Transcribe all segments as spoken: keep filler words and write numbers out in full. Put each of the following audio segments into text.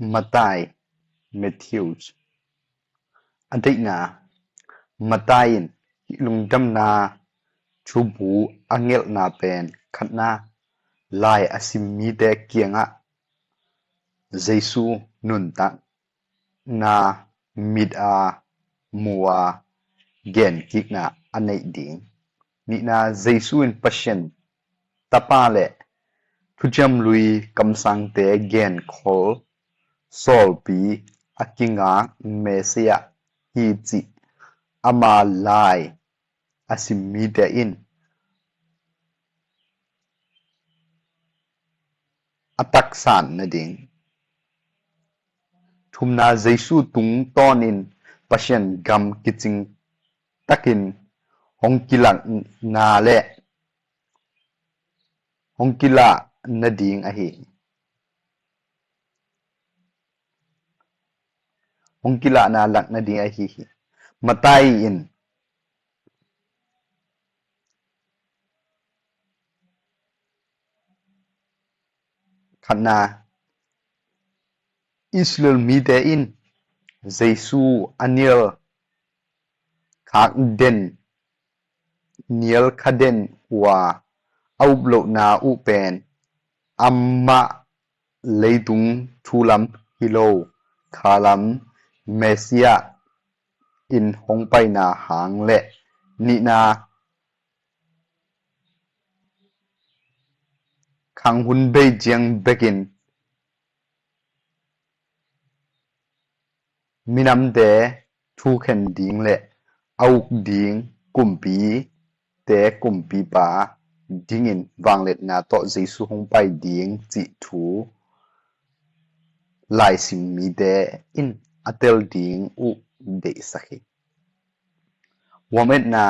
Matthai, Matthews. A deihna, Matthai in hih lungdamna thubu a ngelhna pen khatna, lai a sim mite kiangah Jesu nuntakna mit a mu a genkikna a neih ding. Nihna, Jesu in Pasian Tapa le Thuciam Lui kamsangte genkhol sawlpi a kingak Messiah hi cih ama lai a sim mite in a taksan nading. Thumna, Jesu tungtawnin Pasian gam kicing takin hong kilakna le hong kilak nading ahi. Hong kilakna lak nading ahi hi. Matthai in khatna, Israel mite in Jesu a nial khak den, nial kha den uh a, a up lohna uh pen amah leitung thu lam hi lo, kha lam Messiah in hong paina hang le nihna, khang hun bei ciang bekin minamte thukhen ding le a uk ding kumpite kumpipa dingin vangliatna tawh Jesu hong pai ding cih thu laisim mite in a tel ding uh deihsak hi. Huam etna,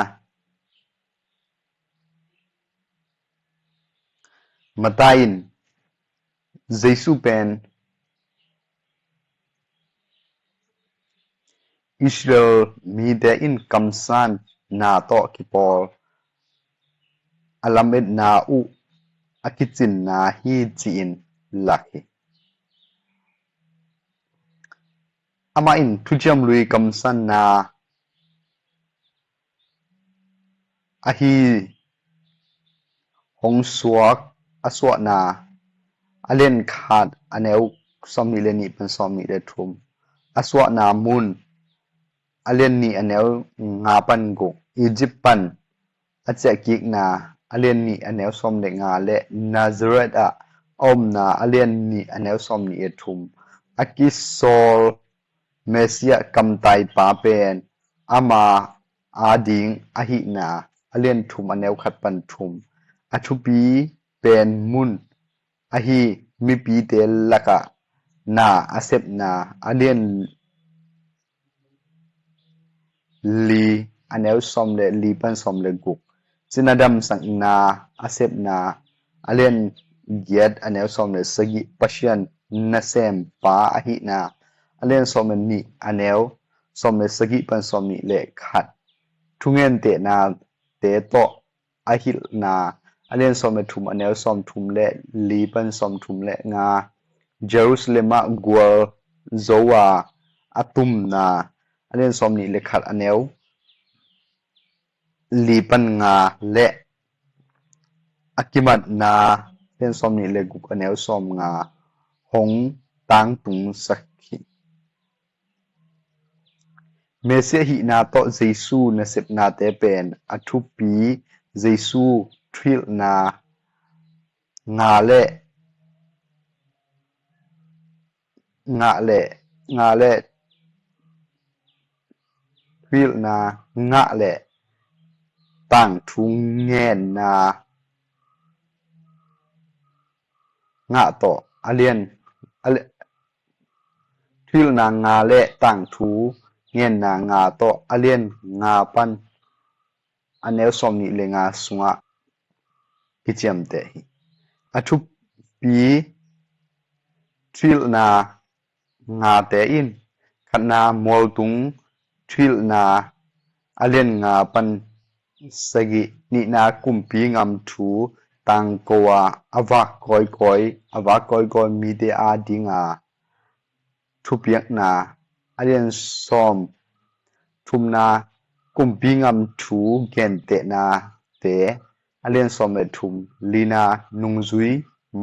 Matthai in Jesu pen Israel mite in kamsanna tawh kipawl a lametna uh a kicinna hi ci-in lak hi. Amah in Thuciam Lui kamsanna ahi hong suak a suahna a lian khat a neu sawmnih le nih pan sawmnih le thum, a suahna mun a lian nih a neu nga pan guk, Egypt pan a ciahkikna a lian nih a neu sawm le nga le Nazareth ah a omna a lian nih a neu sawmnih le thum, a kisawl Messiah kamtaipa pen ama ading ahihna a lian thum a neu khat pan thum, a thupi pen mun ahi mipite lakah na a sepna a lian li a neu sawm le li pan sawm le guk, cina damsakna a sepna a lian giat a neu sawm le sagih, Pasian nasempa ahihna a lian sawm le nih a neu sawm le sagih pan sawmnih le khat, thungentehnate tawh a hilhna a lian sawm le thum a neu sawm thum le li pan sawm thum le nga, Jerusalem ah gualzo a a tumna a lian sawm nih le khat a neu li pan nga le a kimatna a lian sawm nih le guk a neu sawm nga hong tangtungsak hi. Messiah hihna tawh Jesu nasepnate pen a thupi Jesu thuhilhna nga le ngah le ngah le thuhilhna ngah le tangthu ngenna ngah tawh a lian a lian thuhilhna nga le tangthu ngenna nga tawh a lian nga pan a neu sawm nih le nga sungah kiciamteh hi. A thupi thuhilhna ngate in khatna mualtung thuhilhna a lian nga pan sagih, nihna kumpi ngam thu tangko a a vak kawikawi a vak kawikawi mite adinga thupiakna, a lian sawm thumna, kumpi ngam thu gentehnate, a lian sawm le thum lina, nungzui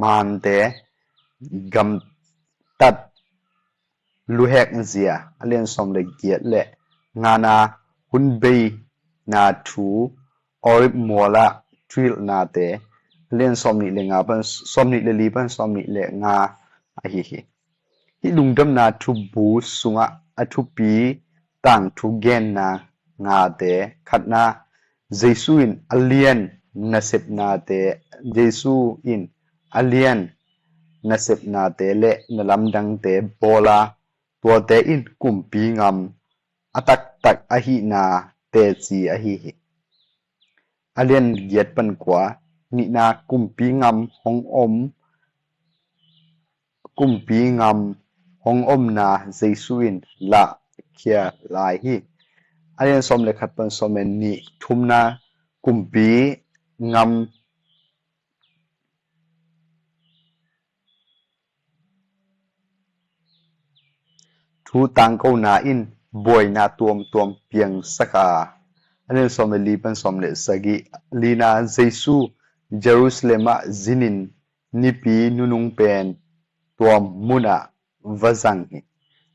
mante, gamtat luhek zia, a lian sawm le giat le ngana, hun beina thu, Olive mualah thuhilhnate, a lian sawm nih le nga pan, sawm nih le li pan sawm nih le nga ahi hi. Hih lungdamna thubu sungah a thupi tangthu genna ngate, khatna, Jesu in a lian nasepnate, Jesu in a lian nasepnate le na lamdangte bawla, tuate in kumpi ngam a taktak ahihna teci ahi hi. A lian giat pan kua, nihna, kumpi ngam hong om, kumpi ngam hong omna Jesu in lahkhia lai hi. A lian sawm le khat pan sawm le nih, thumna, kumpi ngam thu tangkona in buaina tuamtuam piangsak a, a lian sawm le li pan sawm le sagih, lina, Jesu Jerusalem ah zinin nipi nunung pen tua munah va zang hi.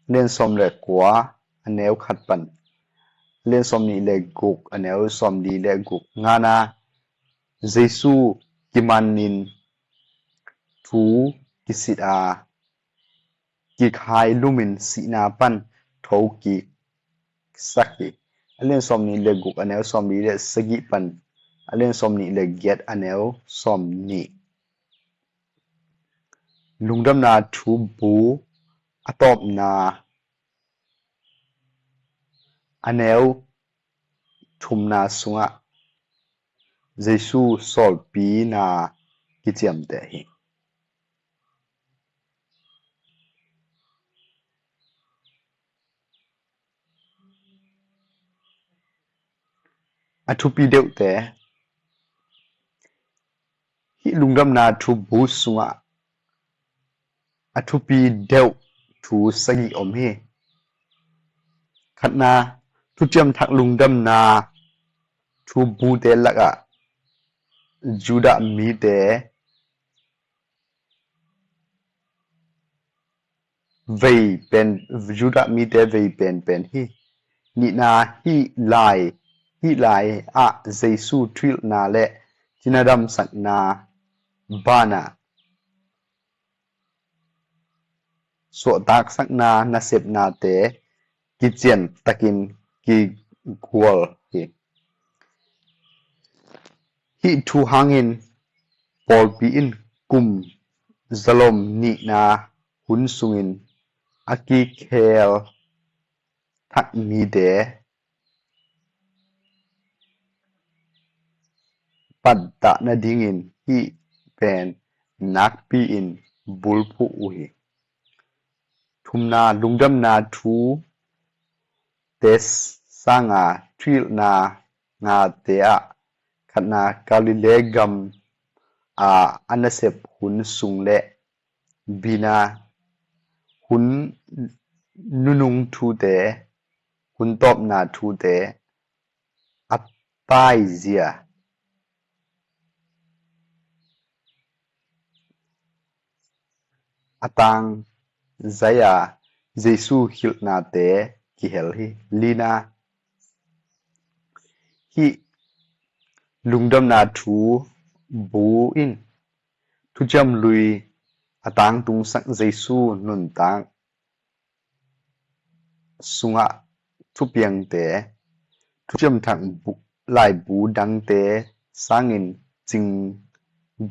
A lian sawm le kua, a neu khat pan a lian sawm nih le guk, a neu sawm li le guk, ngana, Jesu kimanin thu kisit a, kikhai lumin sihna pan thokik sak hi. A lian sawm nih le guk, a neu sawm li le sagih pan a lian sawm nih le giat, a neu sawm nih. Lungdamna thubu a tawpna, a neu thumna sungah Jesu sawlpina kiciamteh hi. A thupi deuhte, hih lungdamna thubu sungah a thupi deuh thu sagih om hi. Khatna, thuciam thak lungdamna thubute lakah Judah mite vei pen, Judah mite vei penpen hi. Nihna, hih lai, hih lai ah Jesu thuhilhna le cinadamsakna banah suahtaksakna nasepnate kician takin kigual hi. Hih thu hangin pawlpi in kum zalom nihna hun sungin a kikhel thak mite patdah nadingin hih pen nakpi-in bulphuh uh hi. Thumna, lungdamna thute sanga thuhilhna ngate ah khatna, Galilee gam a a nasep hun sung le bina, hun nunung thute, hun tawpna thute a taizia, a tang zai-a Jesu hilhnate kihel hi. Lina, hih lungdamna thubu in thuciam lui a tangtungsak Jesu nuntak sungah thupiangte, thuciam thak bu, laibu dangte sangin cing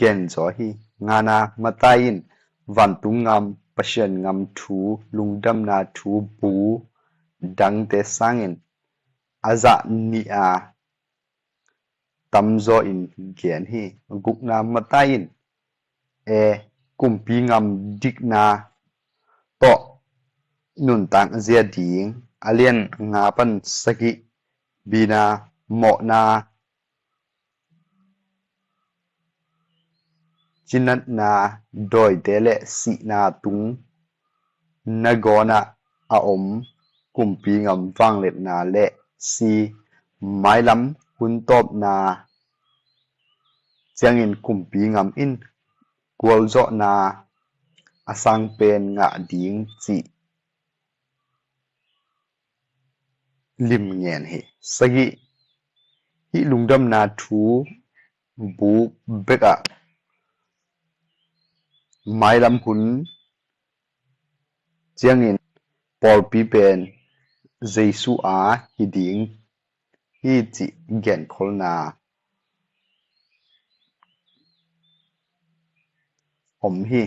genzaw hi. Ngana, Matai in vantung ngam, Pasian ngam thu lungdamna thubu dangte sangin a zah nih a tamzaw in gen hi. Gukna, Matai in e, kumpi ngam dikna tawh nuntak zia ding, a lian nga pan sagih, bina, mawhna, cinatna, dawite le sihna tung nangawn ah a om kumpi ngam vangliatna le C. Mailam hun tawpna ciangin kumpi ngam in gualzawhna a sangpen ngah ding cih limngen hi. Sagih, hih lungdamna thu buk bekah mailam hun ciangin pawlpi pen Jesu a hi ding hi cih genkholhna om hi.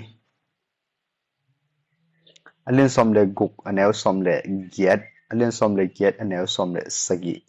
A lian sawm le guk a neu sawm le giat, a lian sawm le giat a neu sawm le sagih